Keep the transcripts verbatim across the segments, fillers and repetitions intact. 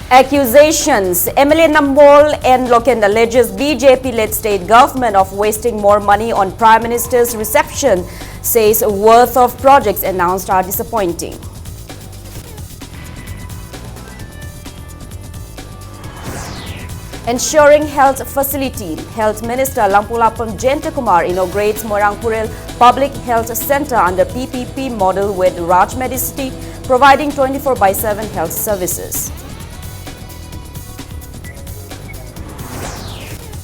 Accusations. M L A Nambol N Loken alleges B J P-led state government of wasting more money on Prime Minister's reception, says worth of projects announced are disappointing. Ensuring health facility. Health Minister Lampu Lapam Jayantakumar inaugurates Moirang Purel Public Health Center under P P P model with Raj Medicity, providing twenty-four by seven health services.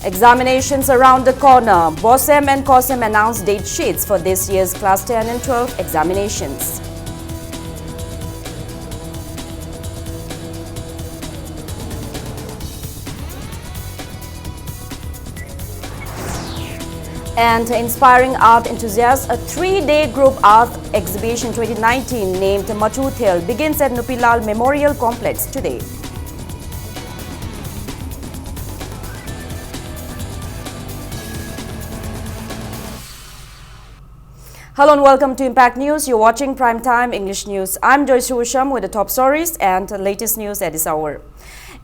Examinations around the corner. BOSEM and COSEM announced date sheets for this year's Class ten and twelve examinations. And inspiring art enthusiasts, a three-day group art exhibition twenty nineteen named Machu Thel begins at Nupilal Memorial Complex today. Hello and welcome to Impact News. You're watching Prime Time English News. I'm Joy Susham with the top stories and latest news at this hour.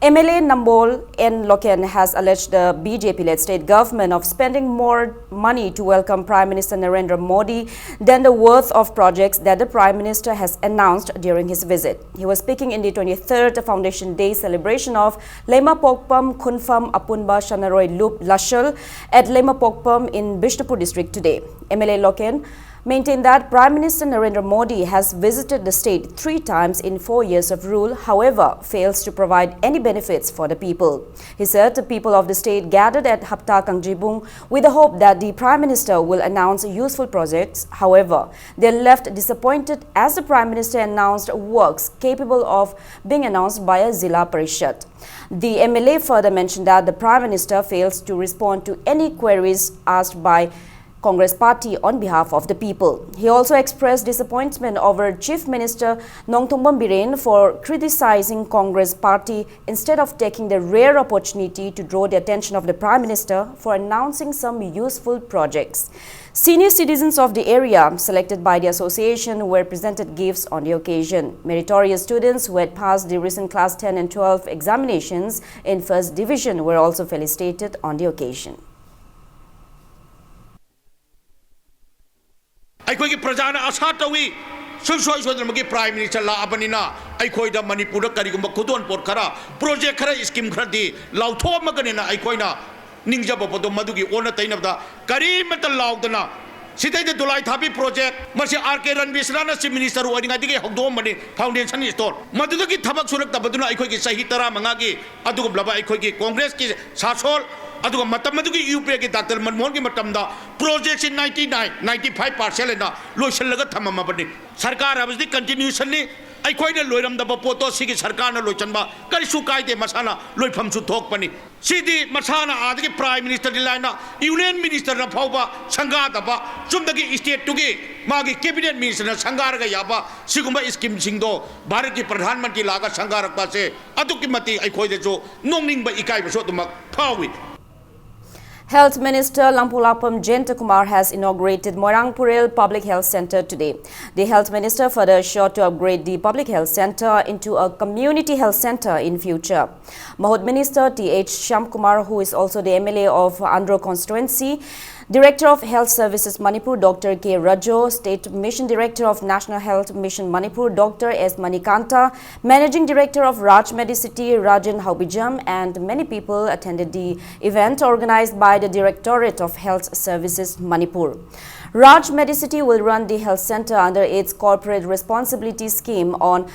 M L A Nambol N Loken has alleged the B J P-led state government of spending more money to welcome Prime Minister Narendra Modi than the worth of projects that the Prime Minister has announced during his visit. He was speaking in the twenty-third Foundation Day celebration of Lema Pokpam Khunpham Apunba Shanaroi Lup Lashal at Lema Pokpam in Bishnupur district today. M L A Loken maintained that Prime Minister Narendra Modi has visited the state three times in four years of rule, however, fails to provide any benefits for the people. He said the people of the state gathered at Hapta Kangjibung with the hope that the Prime Minister will announce useful projects. However, they left disappointed as the Prime Minister announced works capable of being announced by a Zilla Parishad. The M L A further mentioned that the Prime Minister fails to respond to any queries asked by Congress Party on behalf of the people. He also expressed disappointment over Chief Minister Nongthombam Biren for criticizing Congress Party instead of taking the rare opportunity to draw the attention of the Prime Minister for announcing some useful projects. Senior citizens of the area selected by the association were presented gifts on the occasion. Meritorious students who had passed the recent class ten and twelve examinations in first division were also felicitated on the occasion. ꯑꯩꯈꯣꯏꯒꯤ ꯄ꯭ꯔꯖꯥꯅ ꯑꯁꯥ ꯇꯧꯏ, ꯁꯨꯡꯁꯣꯏ ꯁꯣꯏꯗꯅꯃꯛꯀꯤ Prime Minister ꯂꯥꯛꯑꯕꯅꯤꯅ ꯑꯩꯈꯣꯏꯗ ꯃꯅꯤꯄꯨꯔꯗ ꯀꯔꯤꯒꯨꯝꯕ ꯈꯨꯗꯣꯜꯄꯣꯠ ꯈꯔ, project ꯈꯔ, scheme ꯈꯔꯗꯤ ꯂꯥꯎꯊꯣꯛꯑꯝꯃꯒꯅꯤꯅ ꯑꯩꯈꯣꯏꯅ ꯅꯤꯡꯖꯕ ꯄꯣꯠꯇꯣ ꯃꯗꯨꯒꯤ ꯑꯣꯟꯅ ꯇꯩꯅꯕꯗ ꯀꯔꯤꯃꯠꯇ ꯂꯥꯎꯗꯅ ꯁꯤꯗꯩꯗ ꯗꯨꯂꯥꯏ ꯊꯥꯕꯤ project, ꯃꯁꯤ R K ꯔꯟꯕꯤꯔ ꯁꯤꯅꯥꯅ Chief Minister ꯑꯣꯏꯔꯤꯉꯩꯗꯒꯤ ꯍꯧꯗꯣꯛꯑꯝꯕꯅꯤ, foundation stone꯫ ꯃꯗꯨꯗꯒꯤ ꯊꯕꯛ ꯁꯨꯔꯛꯇꯕꯗꯨꯅ ꯑꯩꯈꯣꯏꯒꯤ ꯆꯍꯤ ꯇꯔꯥꯃꯉꯥꯒꯤ ꯑꯗꯨꯒꯨꯝꯂꯕ ꯑꯩꯈꯣꯏꯒꯤ Congressꯀꯤ ꯁꯥꯁꯣꯜ, ꯑꯗꯨꯒ ꯃꯇꯝ ꯑꯗꯨꯒꯤ UPAꯒꯤ Doctor ꯃꯟꯃꯣꯍꯟꯒꯤ ꯃꯇꯝꯗ projectꯁꯤ ninety nine, ninety five percent ꯍꯥꯏꯅ ꯂꯣꯏꯁꯤꯜꯂꯒ ꯊꯝꯃꯝꯃꯕꯅꯤ꯫ ꯁꯔꯀꯥꯔ ꯍꯥꯏꯕꯁꯤꯗꯤ continuationꯅꯤ꯫ ꯑꯩꯈꯣꯏꯅ ꯂꯣꯏꯔꯝꯗꯕ ꯄꯣꯠꯇꯣ ꯁꯤꯒꯤ ꯁꯔꯀꯥꯔꯅ ꯂꯣꯏꯁꯤꯟꯕ ꯀꯔꯤꯁꯨ ꯀꯥꯏꯗꯦ, ꯃꯁꯥꯅ ꯂꯣꯏꯐꯝꯁꯨ ꯊꯣꯛꯄꯅꯤ꯫ ꯁꯤꯗꯤ ꯃꯁꯥꯅ ꯑꯥꯗꯒꯤ Prime Ministerꯗꯤ ꯂꯥꯏꯅ Union Ministerꯅ ꯐꯥꯎꯕ ꯁꯪꯒꯥꯗꯕ, ꯆꯨꯝꯗꯒꯤ stateꯇꯨꯒꯤ ꯃꯥꯒꯤ Cabinet Ministerꯅ ꯁꯪꯒꯥꯔꯒ ꯌꯥꯕ ꯁꯤꯒꯨꯝꯕ schemeꯁꯤꯡꯗꯣ ꯚꯥꯔꯠꯀꯤ ꯄ꯭ꯔꯙꯥꯟ ꯃꯟꯇ꯭ꯔꯤ ꯂꯥꯛꯑꯒ ꯁꯪꯒꯥꯔꯛꯄ ꯑꯁꯦ ꯑꯗꯨꯛꯀꯤ ꯃꯇꯤꯛ ꯑꯩꯈꯣꯏꯗꯁꯨ ꯅꯣꯛꯅꯤꯡꯕ, ꯏꯀꯥꯏꯕꯁꯨ ꯑꯗꯨꯃꯛ ꯐꯥꯎꯏ꯫ Health Minister Lampu Lapam Jayanta Kumar has inaugurated Moirang Purel Public Health Centre today. The Health Minister further assured to upgrade the Public Health Centre into a community health centre in future. Mahut Minister Th Shyam Kumar, who is also the MLA of Andro constituency, Director of Health Services Manipur Doctor K Rajo, State Mission Director of National Health Mission Manipur Doctor S Manikanta, Managing Director of Raj Medicity Rajan Haubijam, and many people attended the event organized by the Directorate of Health Services Manipur. Raj Medicity will run the health centre under its corporate responsibility scheme on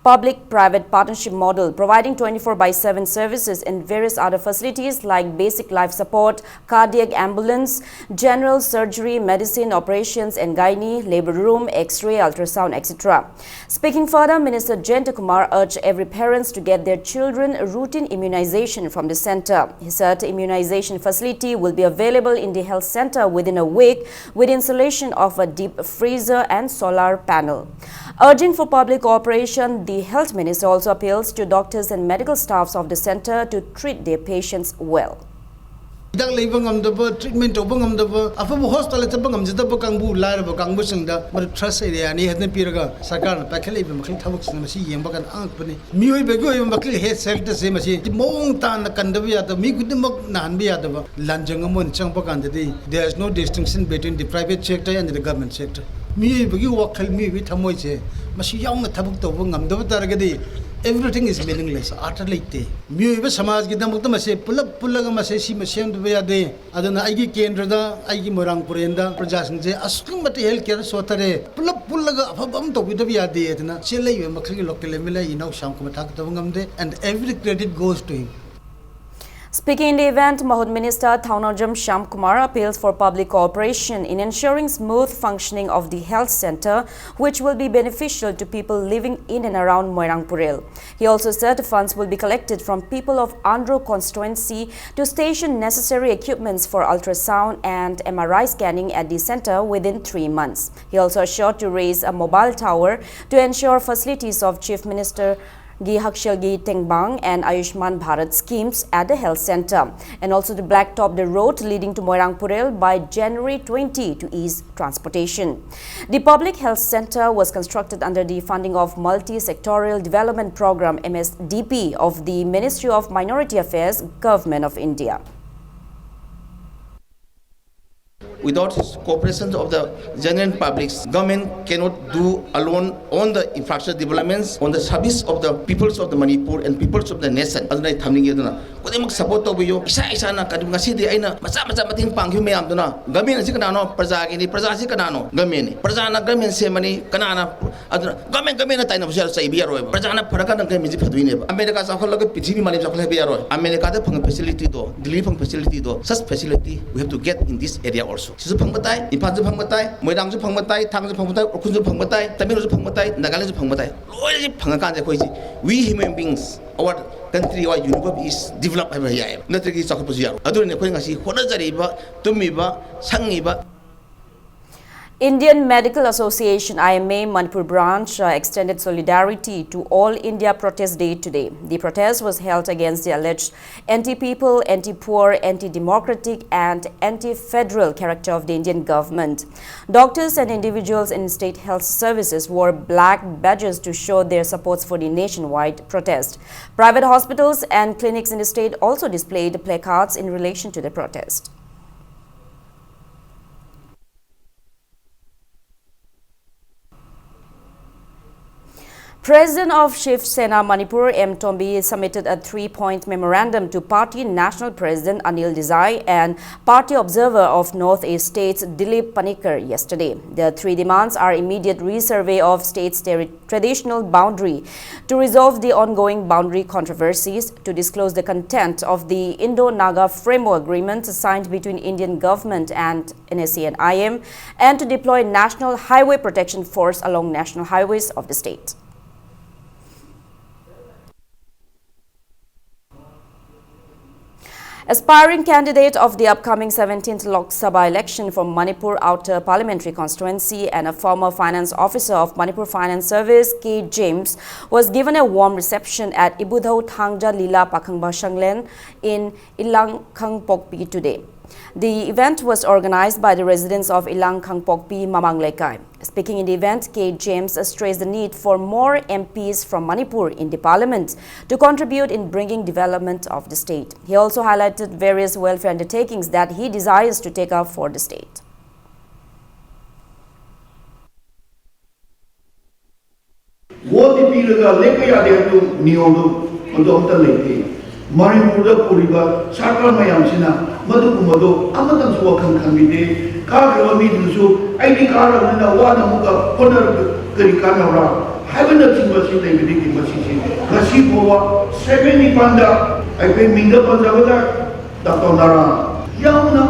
public-private partnership model, providing twenty-four by seven services in various other facilities like basic life support, cardiac ambulance, general surgery, medicine, operations and gynae, labor room, X-ray, ultrasound, et cetera. Speaking further, Minister Jayanta Kumar urged every parents to get their children routine immunization from the center. He said immunization facility will be available in the health center within a week with installation of a deep freezer and solar panel. Urging for public cooperation, the health minister also appeals to doctors and medical staffs of the center to treat their patients well. ꯍꯤꯗꯥꯛ ꯂꯩꯕ ꯉꯝꯗꯕ, treatment ꯇꯧꯕ ꯉꯝꯗꯕ, ꯑꯐꯕ ꯍꯣꯁꯄꯤꯇꯥꯜꯗ ꯆꯠꯄ ꯉꯝꯖꯗꯕ ꯀꯥꯡꯕꯨ, ꯂꯥꯏꯔꯕ ꯀꯥꯡꯕꯨꯁꯤꯡꯗ ꯃꯗꯨ ꯇ꯭ꯔꯁ ꯑꯦꯔꯤꯌꯥꯅꯤ ꯍꯥꯏꯗꯅ ꯄꯤꯔꯒ ꯁꯔꯀꯥꯔꯅ ꯄꯥꯏꯈꯠꯂꯛꯏꯕ ꯃꯈꯜ ꯊꯕꯛꯁꯤꯡ ꯃꯁꯤ ꯌꯦꯡꯕ ꯀꯥꯟꯗ ꯑꯉꯛꯄꯅꯤ꯫ ꯃꯤꯑꯣꯏꯕꯒꯤ ꯑꯣꯏꯕ ꯃꯈꯜ ꯍꯦꯜꯊ ꯁꯦꯛꯇꯔꯁꯦ ꯃꯁꯤ ꯃꯑꯣꯡ ꯇꯥꯅ ꯀꯟꯗꯕ ꯌꯥꯗꯕ, ꯃꯤ ꯈꯨꯗꯤꯡꯃꯛ ꯅꯥꯍꯟꯕ ꯌꯥꯗꯕ ꯂꯥꯟꯖꯪ ꯑꯃ ꯑꯣꯏꯅ ꯆꯪꯉꯛꯄ ꯀꯥꯟꯗꯗꯤ there is no distinction between the private sector and the government sector. ꯃꯤꯑꯣꯏꯕꯒꯤ ꯋꯥꯈꯜ, ꯃꯤꯑꯣꯏꯕꯒꯤ ꯊꯃꯣꯏꯁꯦ ꯃꯁꯤ ꯌꯥꯎꯅ ꯊꯕꯛ ꯇꯧꯕ ꯉꯝꯗꯕ ꯇꯥꯔꯒꯗꯤ everything is meaningless, ꯑꯥꯔꯊ ꯂꯩꯇꯦ꯫ ꯃꯤꯑꯣꯏꯕ ꯁꯃꯥꯖꯒꯤꯗꯃꯛꯇ ꯃꯁꯤ ꯄꯨꯂꯞ ꯄꯨꯜꯂꯒ ꯃꯁꯤ ꯁꯤꯃ ꯁꯦꯝꯗꯕ ꯌꯥꯗꯦ꯫ ꯑꯗꯨꯅ ꯑꯩꯒꯤ ꯀꯦꯟꯗ꯭ꯔꯗ, ꯑꯩꯒꯤ ꯃꯣꯏꯔꯥꯡ ꯄꯨꯔꯦꯟꯗ ꯄ꯭ꯔꯖꯥꯁꯤꯡꯁꯦ ꯑꯁꯨꯛꯀꯤ ꯃꯇꯤꯛ ꯍꯦꯜꯊ ꯀꯦꯌꯔ ꯁꯣꯠꯊꯔꯦ, ꯄꯨꯂꯞ ꯄꯨꯜꯂꯒ ꯑꯐꯕ ꯑꯃ ꯇꯧꯕꯤꯗꯕ ꯌꯥꯗꯦ꯫ ꯑꯗꯨꯅ ꯆꯦꯜꯂꯛꯏꯕ ꯃꯈꯜꯒꯤ ꯂꯣꯀꯦꯜ ꯑꯦꯝ ꯑꯦꯜ ꯑꯦ ꯏꯅꯥꯎ ꯁ꯭ꯌꯥꯝ ꯀꯨꯃꯥꯔ ꯊꯥꯒꯠꯇꯕ ꯉꯝꯗꯦ, and every credit goes to him. Speaking in the event, Mahut Minister Thaunojam Shyamkumar appeals for public cooperation in ensuring smooth functioning of the health center, which will be beneficial to people living in and around Moirang Purel. He also said funds will be collected from people of Andro constituency to station necessary equipments for ultrasound and M R I scanning at the center within three months. He also assured to raise a mobile tower to ensure facilities of Chief Minister Gi Hakshelgi Tengbang and Ayushman Bharat schemes at the health center, and also to blacktop the road leading to Moirang Purel by January twenty to ease transportation. The public health center was constructed under the funding of Multi-Sectorial Development Program, M S D P, of the Ministry of Minority Affairs, Government of India. Without cooperation of the genuine publics, government cannot do alone on the infrastructure developments, on the service of the peoples of the Manipur and peoples of the nation. ꯑꯗꯨꯅ ꯑꯩ ꯊꯝꯅꯤꯡꯉꯦ꯫ ꯑꯗꯨꯅ ꯈꯨꯗꯤꯡꯃꯛ support ꯇꯧꯕꯤꯌꯨ꯫ ꯏꯁꯥ ꯏꯁꯥꯅ ꯀꯔꯤ, ꯉꯁꯤꯗꯤ ꯑꯩꯅ ꯃꯆꯥ ꯃꯆꯥ ꯃꯇꯦꯡ ꯄꯥꯡꯈꯤꯕ ꯃꯌꯥꯝꯗꯨꯅ, ꯒꯃꯦꯟ ꯑꯁꯤ ꯀꯅꯥꯅꯣ? ꯄ꯭ꯔꯖꯥꯒꯤꯅꯤ꯫ ꯄ꯭ꯔꯖꯥꯁꯤ ꯀꯅꯥꯅꯣ? ꯒꯃꯦꯟꯅꯤ꯫ ꯄ꯭ꯔꯖꯥꯅ ꯒꯃꯦꯟ ꯁꯦꯝꯕꯅꯤ꯫ ꯀꯅꯥꯅ? ꯑꯗꯨꯅ ꯒꯃꯦꯟ, ꯒꯃꯦꯟꯅ ꯇꯥꯏꯅꯕꯁꯨ ꯌꯥꯔꯣꯏ, ꯆꯩꯕ ꯌꯥꯔꯣꯏꯕ꯫ ꯄ꯭ꯔꯖꯥꯅ ꯐꯔꯀꯥꯟꯗ ꯒꯃꯦꯟꯁꯤ ꯐꯗꯣꯏꯅꯦꯕ꯫ ꯑꯃꯦꯔꯤꯀꯥ ꯆꯥꯎꯈꯠꯂꯒ ꯄ꯭ꯔꯤꯊꯤꯕꯤ ꯃꯥꯂꯦꯝ ꯆꯥꯎꯈꯠꯂꯦ ꯍꯥꯏꯕ ꯌꯥꯔꯣꯏ꯫ ꯑꯃꯦꯔꯤꯀꯥꯗ ꯐꯪꯕ ꯐꯦꯁꯤꯂꯤꯇꯤꯗꯣ, ꯗꯤꯜꯂꯤ ꯐꯪꯕ ꯐꯦꯁꯤꯂꯤꯇꯤꯗꯣ, such facility we have to get in this area also꯫ ꯁꯤꯁꯨ ꯐꯪꯕ ꯇꯥꯏ, ꯏꯝꯐꯥꯜꯁꯨ ꯐꯪꯕ ꯇꯥꯏ, ꯃꯣꯏꯔꯥꯡꯁꯨ ꯐꯪꯕ ꯇꯥꯏ, ꯊꯥꯡꯒꯁꯨ ꯐꯪꯕ ꯇꯥꯏ, ꯎꯈ꯭ꯔꯨꯜꯁꯨ ꯐꯪꯕ ꯇꯥꯏ, ꯇꯃꯦꯡꯂꯣꯡꯁꯨ ꯐꯪꯕ ꯇꯥꯏ, ꯅꯥꯒꯥꯂꯦꯟꯁꯨ ꯐꯪꯕ ꯇꯥꯏ꯫ ꯂꯣꯏꯅ ꯐꯪꯉꯀꯥꯟꯗ ꯑꯩꯈꯣꯏꯁꯤ, we human beings, our country, our universe is developed ꯍꯥꯏꯕ ꯌꯥꯏꯑꯕ꯫ ꯅꯠꯇ꯭ꯔꯗꯤ ꯆꯥꯎꯈꯠꯄꯁꯨ ꯌꯥꯔꯣꯏ꯫ ꯑꯗꯨꯅꯅꯦ ꯑꯩꯈꯣꯏ ꯉꯁꯤ ꯍꯣꯠꯅꯖꯔꯤꯕ, ꯇꯨꯝꯃꯤꯕ, ꯁꯪꯉꯤꯕ꯫ Indian Medical Association, I M A, Manipur branch, uh, extended solidarity to All India Protest Day today. The protest was held against the alleged anti-people, anti-poor, anti-democratic, and anti-federal character of the Indian government. Doctors and individuals in state health services wore black badges to show their supports for the nationwide protest. Private hospitals and clinics in the state also displayed placards in relation to the protest. President of Shiv Sena Manipur, M Tombi, submitted a three-point memorandum to party national president Anil Desai and party observer of North East states Dilip Panicker yesterday. The three demands are immediate resurvey of states' terri- traditional boundary, to resolve the ongoing boundary controversies, to disclose the content of the Indo-Naga Framework Agreement signed between Indian government and N S C N I M, and to deploy National Highway Protection Force along national highways of the state. Aspiring candidate of the upcoming seventeenth Lok Sabha election for Manipur Outer Parliamentary Constituency and a former finance officer of Manipur Finance Service, K James, was given a warm reception at Ibudhou Thangja Lila Pakhangba Shanglen in Ilang Khangpokpi today. The event was organized by the residents of Ilang Khangpokpi Mamang Lekai. Speaking in the event, K James stressed the need for more M Ps from Manipur in the parliament to contribute in bringing development of the state. He also highlighted various welfare undertakings that he desires to take up for the state. ꯚꯣꯠꯇꯤ ꯄꯤꯔꯒ ꯂꯦꯞꯄ ꯌꯥꯗꯦ ꯍꯥꯏꯕꯗꯨ ꯅꯤꯌꯣꯝꯗꯨ ꯃꯗꯨ ꯑꯝꯇ ꯂꯩꯇꯦ꯫ ꯃꯅꯤꯄꯨꯔꯗ ꯄꯨꯔꯤꯕ ꯁꯔꯀꯥꯔ ꯃꯌꯥꯝꯁꯤꯅ ꯃꯗꯨꯒꯨꯝꯕꯗꯣ ꯑꯃꯇꯪꯁꯨ ꯋꯥꯈꯜ ꯈꯟꯕꯤꯗꯦ꯫ ꯀꯥꯈ꯭ꯔꯕ ꯃꯤꯗꯨꯅꯁꯨ "ꯑꯩꯗꯤ ꯀꯥꯔꯕꯅꯤꯅ ꯋꯥꯅ ꯑꯃꯨꯛꯀ ꯍꯣꯠꯅꯔꯒ ꯀꯔꯤ ꯀꯥꯟꯅꯕ꯭ꯔꯥ?" ꯍꯥꯏꯕꯅꯆꯤꯡꯕꯁꯤ ꯂꯩꯕꯗꯒꯤ ꯃꯁꯤꯁꯤ ꯉꯁꯤ ꯐꯥꯎꯕ ꯁꯦꯟꯃꯤꯠ ꯅꯤꯄꯥꯟꯗ ꯑꯩꯈꯣꯏ ꯃꯤꯡꯗ ꯄꯟꯖꯕꯗ ꯗꯥꯛꯇꯔ ꯅꯥꯔꯥ ꯌꯥꯝꯅ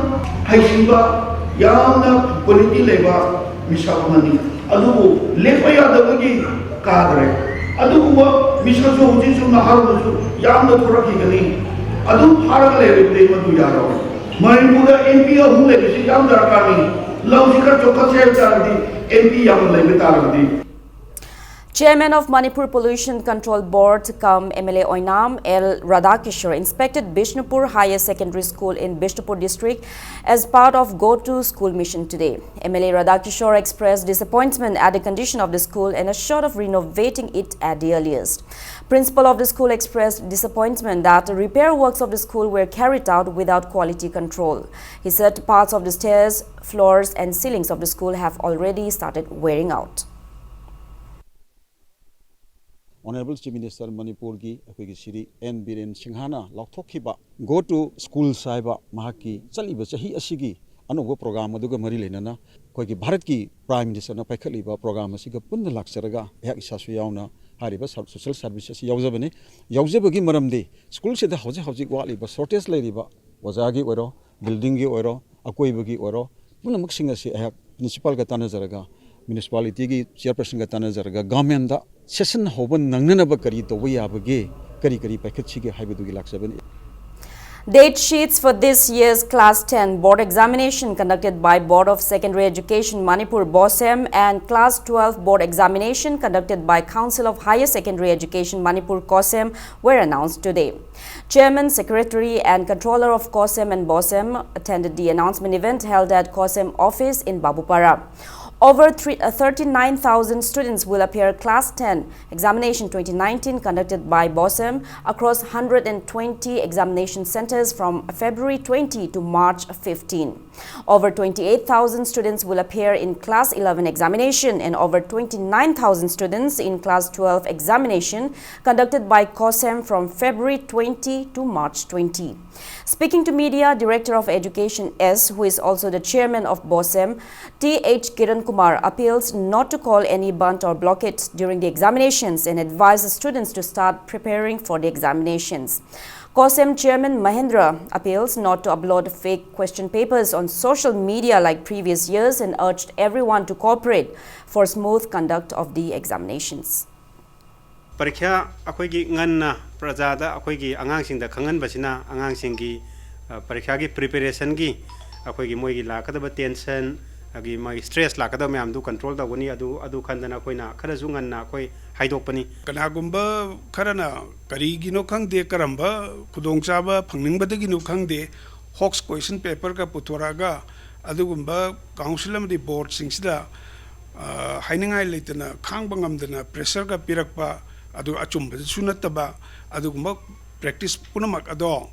ꯍꯩꯁꯤꯡꯕ, ꯌꯥꯝꯅ ꯀ꯭ꯋꯥꯂꯤꯇꯤ ꯂꯩꯕ ꯃꯤꯁꯛ ꯑꯃꯅꯤ꯫ ꯑꯗꯨꯕꯨ ꯂꯦꯞꯄ ꯌꯥꯗꯕꯒꯤ ꯀꯥꯗ꯭ꯔꯦ꯫ ꯑꯗꯨꯒꯨꯝꯕ ꯃꯤꯁꯛꯁꯨ ꯍꯧꯖꯤꯛꯁꯨ ꯅꯍꯥꯔꯣꯜꯗꯁꯨ ꯌꯥꯝꯅ ꯊꯣꯔꯛꯈꯤꯒꯅꯤ꯫ ꯑꯗꯨ ꯐꯥꯔꯒ ꯂꯩꯔꯕꯗꯤ ꯃꯗꯨ ꯌꯥꯔꯣꯏ꯫ ꯃꯅꯤꯄꯨꯔꯗ ꯑꯦꯝ ꯄꯤ ꯑꯍꯨꯝ ꯂꯩꯕꯁꯤ ꯌꯥꯝ ꯗꯔꯀꯥꯔꯅꯤ꯫ ꯂꯝꯁꯤ ꯈꯔ ꯆꯥꯎꯈꯠꯁꯦ ꯍꯥꯏꯕ ꯇꯥꯔꯒꯗꯤ ꯑꯦꯝ ꯄꯤ ꯌꯥꯝꯅ ꯂꯩꯕ ꯇꯥꯔꯒꯗꯤ꯫ Chairman of Manipur Pollution Control Board cum M L A Oinam L Radhakishore inspected Bishnupur Higher Secondary School in Bishnupur district as part of Go to School mission today. M L A Radhakishore expressed disappointment at the condition of the school and assured of renovating it at the earliest. Principal of the school expressed disappointment that repair works of the school were carried out without quality control. He said parts of the stairs, floors and ceilings of the school have already started wearing out. Honourable Chief Minister ꯃꯅꯤꯄꯨꯔꯒꯤ ꯑꯩꯈꯣꯏꯒꯤ Shri and Biren ꯁꯤꯡꯍꯅ ꯂꯥꯎꯊꯣꯛꯈꯤꯕ Go to Schools ꯍꯥꯏꯕ ꯃꯍꯥꯛꯀꯤ ꯆꯠꯂꯤꯕ ꯆꯍꯤ ꯑꯁꯤꯒꯤ ꯑꯅꯧꯕ program ꯑꯗꯨꯒ ꯃꯔꯤ ꯂꯩꯅꯅ ꯑꯩꯈꯣꯏꯒꯤ ꯚꯥꯔꯠꯀꯤ Prime Ministerꯅ ꯄꯥꯏꯈꯠꯂꯤꯕ program ꯑꯁꯤꯒ ꯄꯨꯟꯅ ꯂꯥꯛꯆꯔꯒ ꯑꯩꯍꯥꯛ ꯏꯁꯥꯁꯨ ꯌꯥꯎꯅ ꯍꯥꯏꯔꯤꯕ ꯁ-, social service ꯑꯁꯤ ꯌꯥꯎꯖꯕꯅꯤ꯫ ꯌꯥꯎꯖꯕꯒꯤ ꯃꯔꯝꯗꯤ schoolꯁꯤꯗ ꯍꯧꯖꯤꯛ ꯍꯧꯖꯤꯛ ꯋꯥꯠꯂꯤꯕ shortage ꯂꯩꯔꯤꯕ ꯑꯣꯖꯥꯒꯤ ꯑꯣꯏꯔꯣ, buildingꯒꯤ ꯑꯣꯏꯔꯣ, ꯑꯀꯣꯏꯕꯒꯤ ꯑꯣꯏꯔꯣ, ꯄꯨꯝꯅꯃꯛꯁꯤꯡ ꯑꯁꯤ ꯑꯩꯍꯥꯛ Principalꯒ ꯇꯥꯟꯅꯖꯔꯒ, Municipalityꯒꯤ Chairpersonꯒ ꯇꯥꯟꯅꯖꯔꯒ governmentꯗ session ꯍꯧꯕ ꯅꯪꯅꯅꯕ ꯀꯔꯤ ꯇꯧꯕ ꯌꯥꯕꯒꯦ, ꯀꯔꯤ ꯀꯔꯤ ꯄꯥꯏꯈꯠꯁꯤꯒꯦ ꯍꯥꯏꯕꯗꯨꯒꯤ ꯂꯥꯛꯆꯕꯅꯤ꯫ Date sheets for this year's Class ten board examination conducted by Board of Secondary Education Manipur, BOSEM, and Class twelve board examination conducted by Council of Higher Secondary Education Manipur, COHSEM, were announced today. Chairman, Secretary, and Controller of COHSEM and BOSEM attended the announcement event held at COHSEM office in Babupara. Over three, uh, thirty-nine thousand students will appear class ten examination twenty nineteen conducted by BOSEM across hundred and twenty examination centers from February twenty to March fifteen. Over twenty-eight thousand students will appear in class eleven examination and over twenty-nine thousand students in class twelve examination conducted by COSEM from February twenty to March twenty. Speaking to media, Director of Education S, who is also the chairman of BOSEM, T H Kiran Kumar, appeals not to call any bandh or blockade during the examinations and advises students to start preparing for the examinations. COSEM Chairman Mahendra appeals not to upload fake question papers on social media like previous years and urged everyone to cooperate for smooth conduct of the examinations. ꯄꯔꯤꯈ꯭ꯌꯥ ꯑꯩꯈꯣꯏꯒꯤ ꯉꯟꯅ ꯄ꯭ꯔꯖꯥꯗ ꯑꯩꯈꯣꯏꯒꯤ ꯑꯉꯥꯡꯁꯤꯡꯗ ꯈꯪꯍꯟꯕꯁꯤꯅ ꯑꯉꯥꯡꯁꯤꯡꯒꯤ ꯄꯔꯤꯈ꯭ꯌꯥꯒꯤ ꯄ꯭ꯔꯤꯄꯦꯔꯦꯁꯟꯒꯤ ꯑꯩꯈꯣꯏꯒꯤ ꯃꯣꯏꯒꯤ ꯂꯥꯛꯀꯗꯕ ꯇꯦꯟꯁꯟ ꯑꯗꯒꯤ ꯃꯥꯒꯤ ꯁ꯭ꯇ꯭ꯔꯦꯁ ꯂꯥꯛꯀꯗꯕ ꯃꯌꯥꯝꯗꯨ ꯀꯟꯇ꯭ꯔꯣꯜ ꯇꯧꯒꯅꯤ꯫ ꯑꯗꯨ ꯑꯗꯨ ꯈꯟꯗꯅ ꯑꯩꯈꯣꯏꯅ ꯈꯔꯁꯨ ꯉꯟꯅ ꯑꯩꯈꯣꯏ ꯍꯥꯏꯗꯣꯛꯄꯅꯤ꯫ ꯀꯅꯥꯒꯨꯝꯕ ꯈꯔꯅ ꯀꯔꯤꯒꯤꯅꯣ ꯈꯪꯗꯦ, ꯀꯔꯝꯕ ꯈꯨꯗꯣꯡꯆꯥꯕ ꯐꯪꯅꯤꯡꯕꯗꯒꯤꯅꯣ ꯈꯪꯗꯦ, ꯍꯣꯛꯁ ꯀꯣꯏꯁꯟ ꯄꯦꯄꯔꯒ ꯄꯨꯊꯣꯔꯛꯑꯒ ꯑꯗꯨꯒꯨꯝꯕ ꯀꯥꯎꯟꯁꯤꯜ ꯑꯃꯗꯤ ꯕꯣꯔꯗꯁꯤꯡꯁꯤꯗ ꯍꯥꯏꯅꯤꯡꯉꯥꯏ ꯂꯩꯇꯅ ꯈꯥꯡꯕ ꯉꯝꯗꯅ ꯄ꯭ꯔꯦꯁꯔꯒ ꯄꯤꯔꯛꯄ, ꯑꯗꯨ ꯑꯆꯨꯝꯕꯗꯁꯨ ꯅꯠꯇꯕ ꯑꯗꯨꯒꯨꯝꯕ ꯄ꯭ꯔꯦꯛꯇꯤꯁ ꯄꯨꯝꯅꯃꯛ ꯑꯗꯣ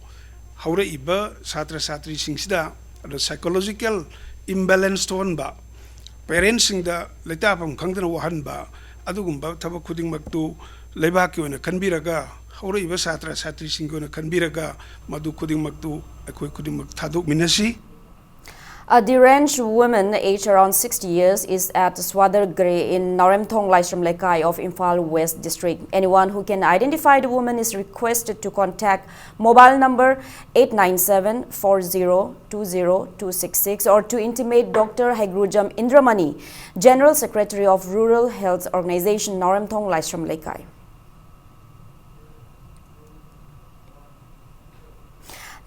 ꯍꯧꯔꯛꯏꯕ ꯁꯥꯇ꯭ꯔ ꯁꯥꯇ꯭ꯔꯤꯁꯤꯡꯁꯤꯗ ꯑꯗꯣ ꯁꯥꯏꯀꯣꯂꯣꯖꯤꯀꯦꯜ ꯏꯝꯕꯦꯂꯦꯟꯁ ꯊꯣꯛꯍꯟꯕ, ꯄꯦꯔꯦꯟꯁꯁꯤꯡꯗ ꯂꯩꯇꯥꯐꯝ ꯈꯪꯗꯅ ꯋꯥꯍꯟꯕ, ꯑꯗꯨꯒꯨꯝꯕ ꯊꯕꯛ ꯈꯨꯗꯤꯡꯃꯛꯇꯨ ꯂꯩꯕꯥꯛꯀꯤ ꯑꯣꯏꯅ ꯈꯟꯕꯤꯔꯒ, ꯍꯧꯔꯛꯏꯕ ꯁꯥꯇ꯭ꯔ ꯁꯥꯇ꯭ꯔꯤꯁꯤꯡꯒꯤ ꯑꯣꯏꯅ ꯈꯟꯕꯤꯔꯒ, ꯃꯗꯨ ꯈꯨꯗꯤꯡꯃꯛꯇꯨ ꯑꯩꯈꯣꯏ ꯈꯨꯗꯤꯡꯃꯛ ꯊꯥꯗꯣꯛꯃꯤꯟꯅꯁꯤ꯫ A deranged woman aged around sixty years is at Swadar Gre in Naoremthong Laishram Lekai of Imphal West District. Anyone who can identify the woman is requested to contact mobile number eight nine seven four zero two zero two six six or to intimate Doctor Haigrujam Indramani, General Secretary of Rural Health Organization, Naoremthong Laishram Lekai.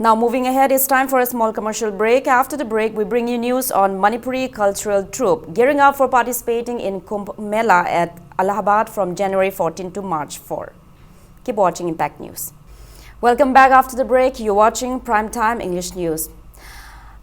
Now, moving ahead, it's time for a small commercial break. After the break, we bring you news on Manipuri cultural troupe gearing up for participating in Kumbh Mela at Allahabad from January fourteen to March four. Keep watching Impact News. Welcome back after the break. You're watching Prime Time English News.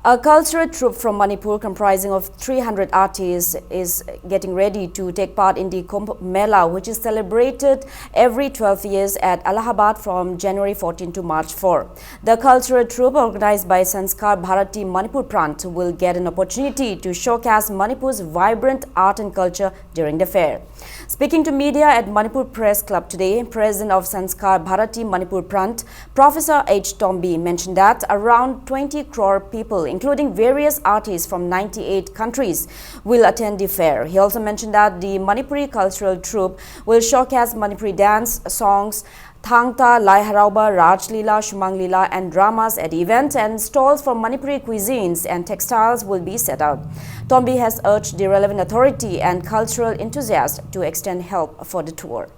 A cultural troupe from Manipur comprising of three hundred artists is getting ready to take part in the Kumbh Mela, which is celebrated every twelve years at Allahabad from January fourteen to March four. The cultural troupe, organized by Sanskar Bharati Manipur Prant, will get an opportunity to showcase Manipur's vibrant art and culture during the fair. Speaking to media at Manipur Press Club today, President of Sanskar Bharati Manipur Prant, Professor H. Tombi, mentioned that around twenty crore people, including various artists from ninety-eight countries, will attend the fair. He also mentioned that the Manipuri cultural troupe will showcase Manipuri dance, songs, Thangta, Lai Harauba, Raj Leela, Sumang Leela, and dramas at the event, and stalls for Manipuri cuisines and textiles will be set out. Tombi has urged the relevant authority and cultural enthusiasts to extend help for the tour.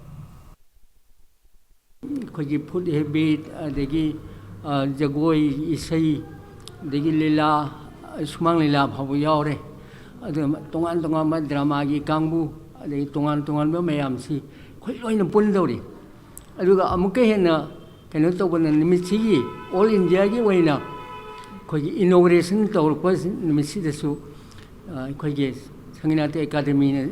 ꯑꯩꯈꯣꯏꯒꯤ food habit, ꯑꯗꯒꯤ, ꯑ, ꯖꯒꯣꯏ, ꯏꯁꯩ, ꯑꯗꯒꯤ ꯂꯤꯂꯥ, ꯁꯨꯃꯥꯡ ꯂꯤꯂꯥ ꯐꯥꯎꯕ ꯌꯥꯎꯔꯦ꯫ ꯑꯗꯨꯒ ꯇꯣꯉꯥꯟ ꯇꯣꯉꯥꯟꯕ ꯗ꯭ꯔꯃꯥꯒꯤ ꯀꯥꯡꯕꯨ, ꯑꯗꯒꯤ ꯇꯣꯉꯥꯟ ꯇꯣꯉꯥꯟꯕ ꯃꯌꯥꯝꯁꯤ ꯑꯩꯈꯣꯏ ꯂꯣꯏꯅ ꯄꯨꯟꯗꯧꯔꯤ꯫ ꯑꯗꯨꯒ ꯑꯃꯨꯛꯀ ꯍꯦꯟꯅ ꯀꯩꯅꯣ ꯇꯧꯕꯅ, ꯅꯨꯃꯤꯠꯁꯤꯒꯤ ꯑꯣꯜ ꯏꯟꯗꯤꯌꯥꯒꯤ ꯑꯣꯏꯅ ꯑꯩꯈꯣꯏꯒꯤ ꯏꯅꯣꯒ꯭ꯔꯦꯁꯟ ꯇꯧꯔꯛꯄ ꯅꯨꯃꯤꯠꯁꯤꯗꯁꯨ, ꯑ, ꯑꯩꯈꯣꯏꯒꯤ ꯁꯪꯒꯤꯅꯥꯇ ꯑꯦꯀꯥꯗꯃꯤꯅ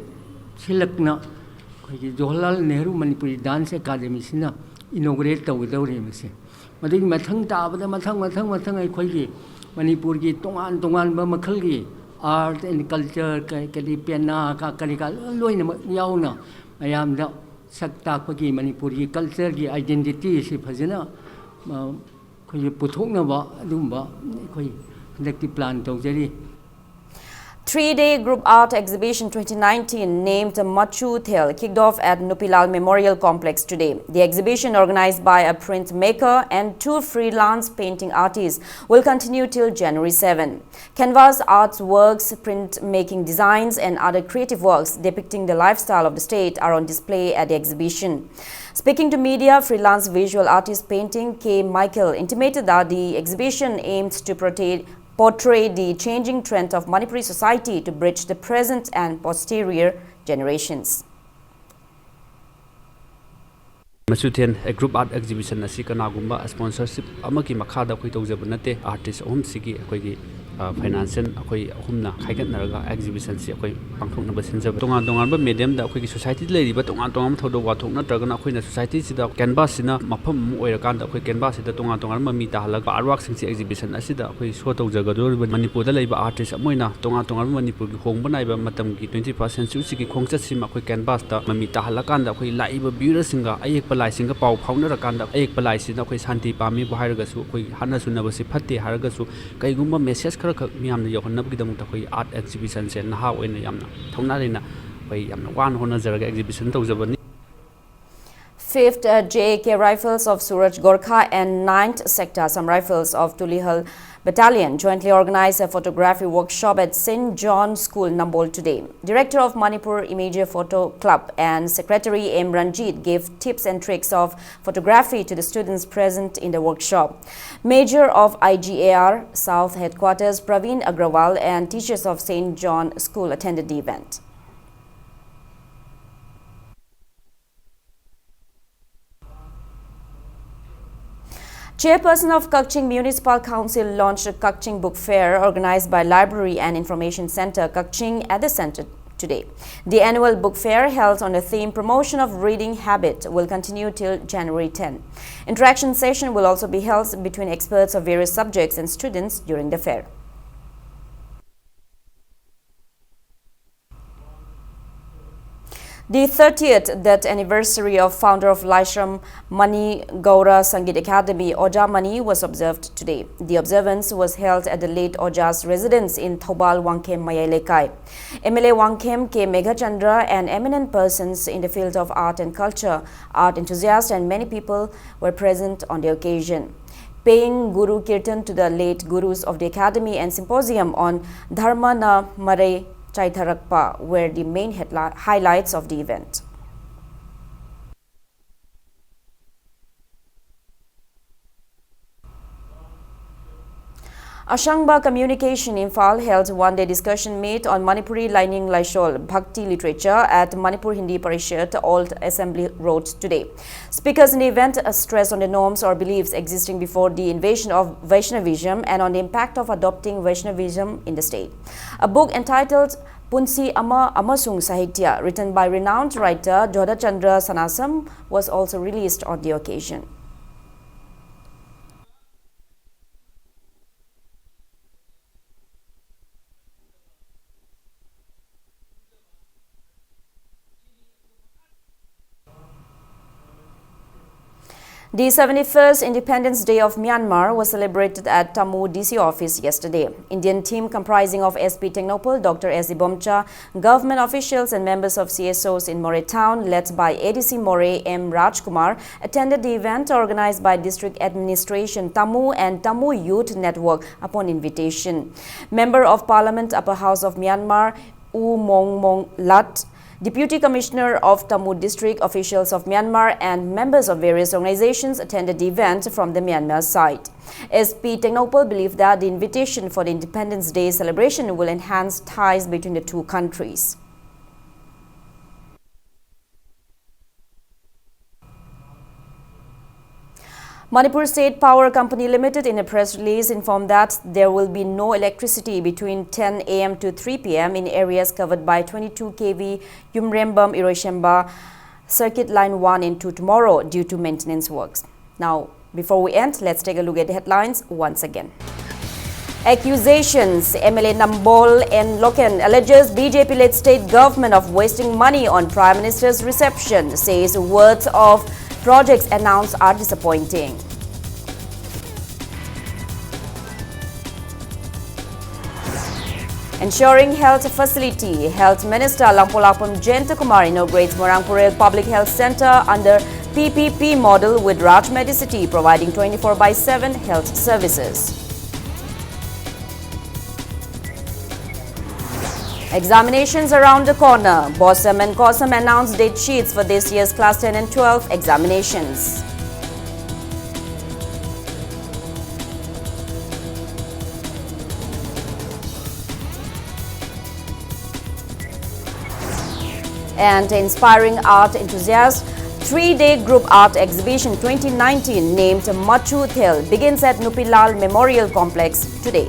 ꯁꯤꯜꯂꯛꯅ ꯑꯩꯈꯣꯏꯒꯤ ꯖꯋꯥꯍꯔꯂꯥꯜ ꯅꯦꯍꯔꯨ ꯃꯅꯤꯄꯨꯔꯤ ꯗꯥꯟꯁ ꯑꯦꯀꯥꯗꯃꯤꯁꯤꯅ ꯏꯅꯣꯒ꯭ꯔꯦꯠ ꯇꯧꯒꯗꯧꯔꯤ ꯃꯁꯤ꯫ ꯃꯗꯨꯒꯤ ꯃꯊꯪ ꯇꯥꯕꯗ ꯃꯊꯪ, ꯃꯊꯪ, ꯃꯊꯪ ꯑꯩꯈꯣꯏꯒꯤ ꯃꯅꯤꯄꯨꯔꯒꯤ ꯇꯣꯉꯥꯟ ꯇꯣꯉꯥꯟꯕ ꯃꯈꯜꯒꯤ ꯑꯥꯔꯠ ꯑꯦꯟ ꯀꯜꯆꯔ, ꯀ-, ꯀꯔꯤ ꯄꯦꯅꯥ, ꯀ-, ꯀꯔꯤ ꯀꯔꯥ ꯂꯣꯏꯅꯃꯛ ꯌꯥꯎꯅ ꯃꯌꯥꯝꯗ ꯁꯛ ꯇꯥꯛꯄꯒꯤ, ꯃꯅꯤꯄꯨꯔꯒꯤ ꯀꯜꯆꯔꯒꯤ ꯑꯥꯏꯗꯦꯟꯇꯤꯇꯤ ꯑꯁꯤ ꯐꯖꯅ, ꯑ, ꯑꯩꯈꯣꯏꯒꯤ ꯄꯨꯊꯣꯛꯅꯕ ꯑꯗꯨꯒꯨꯝꯕ ꯑꯩꯈꯣꯏ ꯍꯟꯗꯛꯇꯤ ꯄ꯭ꯂꯥꯟ ꯇꯧꯖꯔꯤ꯫ Three-day group art exhibition twenty nineteen, named Machu Thel, kicked off at Nupilal Memorial Complex today. The exhibition, organized by a printmaker and two freelance painting artists, will continue till January seven. Canvas artworks, printmaking designs, and other creative works depicting the lifestyle of the state are on display at the exhibition. Speaking to media, freelance visual artist painting K Michael intimated that the exhibition aims to portray, portray the changing trend of Manipuri society to bridge the present and posterior generations. ꯃꯆꯨꯊꯦꯟ group art exhibition ꯑꯁꯤ ꯀꯅꯥꯒꯨꯝꯕ sponsorship ꯑꯃꯒꯤ ꯃꯈꯥꯗ ꯑꯩꯈꯣꯏ ꯇꯧꯖꯕ ꯅꯠꯇꯦ꯫ Artist ꯑꯍꯨꯝꯁꯤꯒꯤ ꯑꯩꯈꯣꯏꯒꯤ financial ꯑꯩꯈꯣꯏ ꯑꯍꯨꯝꯅ ꯈꯥꯏꯒꯠꯅꯔꯒ ꯑꯦꯛꯖꯤꯕꯤꯁꯟꯁꯤ ꯑꯩꯈꯣꯏ ꯄꯥꯡꯊꯣꯛꯅꯕ ꯁꯤꯟꯖꯕ꯫ ꯇꯣꯉꯥꯟ ꯇꯣꯉꯥꯟꯕ ꯃꯦꯗꯤꯌꯝꯗ ꯑꯩꯈꯣꯏꯒꯤ ꯁꯣꯁꯥꯏꯇꯤꯗ ꯂꯩꯔꯤꯕ ꯇꯣꯉꯥꯟ ꯇꯣꯉꯥꯟꯕ ꯊꯧꯗꯣꯛ ꯋꯥꯊꯣꯛ ꯅꯠꯇ꯭ꯔꯒꯅ ꯑꯩꯈꯣꯏꯅ ꯁꯣꯁꯥꯏꯇꯤꯁꯤꯗ ꯀꯦꯟꯚꯥꯁꯁꯤꯅ ꯃꯐꯝ ꯑꯃ ꯑꯣꯏꯔꯀꯥꯟꯗ ꯑꯩꯈꯣꯏ ꯀꯦꯟꯚꯥꯁꯁꯤꯗ ꯇꯣꯉꯥꯟ ꯇꯣꯉꯥꯟꯕ ꯃꯃꯤ ꯇꯥꯍꯜꯂꯒ ꯑꯥꯔꯠ ꯋꯥꯔꯛꯁꯤꯡꯁꯤ ꯑꯦꯛꯖꯤꯕꯤꯁꯟ ꯑꯁꯤꯗ ꯑꯩꯈꯣꯏ ꯁꯣ ꯇꯧꯖꯒꯗꯧꯔꯤꯕ꯫ ꯃꯅꯤꯄꯨꯔꯗ ꯂꯩꯕ ꯑꯥꯔꯇꯤꯁ ꯑꯃ ꯑꯣꯏꯅ ꯇꯣꯉꯥꯟ ꯇꯣꯉꯥꯟꯕ ꯃꯅꯤꯄꯨꯔꯒꯤ ꯍꯣꯡꯕ ꯅꯥꯏꯕ ꯃꯇꯝꯒꯤ ꯇ꯭ꯋꯦꯟꯇꯤ ꯐꯥꯔꯁ ꯁꯦꯟꯆꯨꯔꯤꯁꯤꯒꯤ ꯈꯣꯡꯆꯠꯁꯤꯃ ꯑꯩꯈꯣꯏ ꯀꯦꯟꯚꯥꯁꯇ ꯃꯃꯤ ꯇꯥꯍꯜꯂꯀꯥꯟꯗ ꯑꯩꯈꯣꯏ ꯂꯥꯛꯏꯕ ꯚ꯭ꯌꯨꯋꯔꯁꯤꯡꯒ ꯑꯌꯦꯛꯄ ꯂꯥꯏꯁꯤꯡꯒ ꯄꯥꯎ ꯐꯥꯎꯅꯔꯀꯥꯟꯗ ꯑꯌꯦꯛꯄ ꯂꯥꯏꯁꯤꯅ ꯑꯩꯈꯣꯏ ꯁꯥꯟꯇꯤ ꯄꯥꯝꯃꯤꯕꯨ ꯍꯥꯏꯔꯒꯁꯨ, ꯑꯩꯈꯣꯏ ꯍꯥꯠꯅ ꯁꯨꯅꯕꯁꯤ ꯐꯠꯇꯦ ꯍꯥꯏꯔꯒꯁꯨ, ꯀꯩꯒꯨꯝꯕ ꯃꯦꯁꯦꯖ ꯈꯔꯈꯛ ꯃꯤꯌꯥꯝꯗ ꯌꯧꯍꯟꯅꯕꯒꯤꯗꯃꯛꯇ ꯑꯩꯈꯣꯏ ꯑꯥꯔꯠ ꯑꯦꯛꯖꯤꯕꯤꯁꯟꯁꯦ ꯅꯍꯥ ꯑꯣꯏꯅ ꯌꯥꯝꯅ ꯊꯧꯅꯥ ꯂꯩꯅ ꯑꯩꯈꯣꯏ ꯌꯥꯝꯅ ꯋꯥꯅ ꯍꯣꯠꯅꯖꯔꯒ ꯑꯦꯛꯖꯤꯕꯤꯁꯟ ꯇꯧꯖꯕꯅꯤ꯫ Fifth uh, J A K Rifles of Suraj Gorkha and ninth Sector Assam Rifles of Tulihal Battalion jointly organized a photography workshop at Saint John School, Nambol today. Director of Manipur Image Photo Club and Secretary M Ranjit gave tips and tricks of photography to the students present in the workshop. Major of I G A R South Headquarters Praveen Agrawal and teachers of Saint John School attended the event. Chairperson of Kakching Municipal Council launched a Kakching Book Fair organized by Library and Information Center, Kakching, at the center today. The annual book fair, held on the theme Promotion of Reading Habit, will continue till January ten. Interaction session will also be held between experts of various subjects and students during the fair. The thirtieth death anniversary of founder of Laishram Mani Gaura Sangeet Academy, Oja Mani, was observed today. The observance was held at the late Oja's residence in Thoubal Wangkhem Mayai Lekai. M L A Wangkhem K Meghachandra and eminent persons in the field of art and culture, art enthusiasts, and many people were present on the occasion. Paying Guru Kirtan to the late Gurus of the Academy and symposium on Dharma Na Mare Chaitharakpa were the main headli- highlights of the event. Ashangba Communication Imphal held one-day discussion meet on Manipuri Laining Laishol Bhakti literature at Manipur Hindi Parishad, Old Assembly Road today. Speakers in the event uh, stressed on the norms or beliefs existing before the invasion of Vaishnavism and on the impact of adopting Vaishnavism in the state. A book entitled Punsi Ama Amasung Sahitya, written by renowned writer Jodha Chandra Sanasam, was also released on the occasion. The seventy-first Independence Day of Myanmar was celebrated at Tamu D C office yesterday. Indian team comprising of S P Tengnoupal, Doctor S Ibomcha, government officials and members of C S Os in Moreh town, led by A D C Moreh M Rajkumar, attended the event organized by District Administration Tamu and Tamu Youth Network upon invitation. Member of Parliament, Upper House of Myanmar, U Mong Mong Lat, Deputy Commissioner of Tamu District, officials of Myanmar, and members of various organizations attended the event from the Myanmar side. S P Tengnoupal believed that the invitation for the Independence Day celebration will enhance ties between the two countries. Manipur State Power Company Limited, in a press release, informed that there will be no electricity between ten a m to three p m in areas covered by twenty-two K V Yumrembam Iroishemba Circuit Line one and two tomorrow due to maintenance works. Now, before we end, let's take a look at the headlines once again. Accusations: M L A Nambol N Loken alleges B J P-led state government of wasting money on Prime Minister's reception, says words of projects announced are disappointing. Ensuring health facility, Health Minister Langpolakpam Jayantakumar inaugurates Moirang Purel Public Health Centre under P P P model with Raj Medicity, providing twenty-four by seven health services. Examinations around the corner. BOSEM and COSEM announced date sheets for this year's Class ten and twelve examinations. And inspiring art enthusiasts, three-day group art exhibition twenty nineteen named Machu Thel begins at Nupilal Memorial Complex today.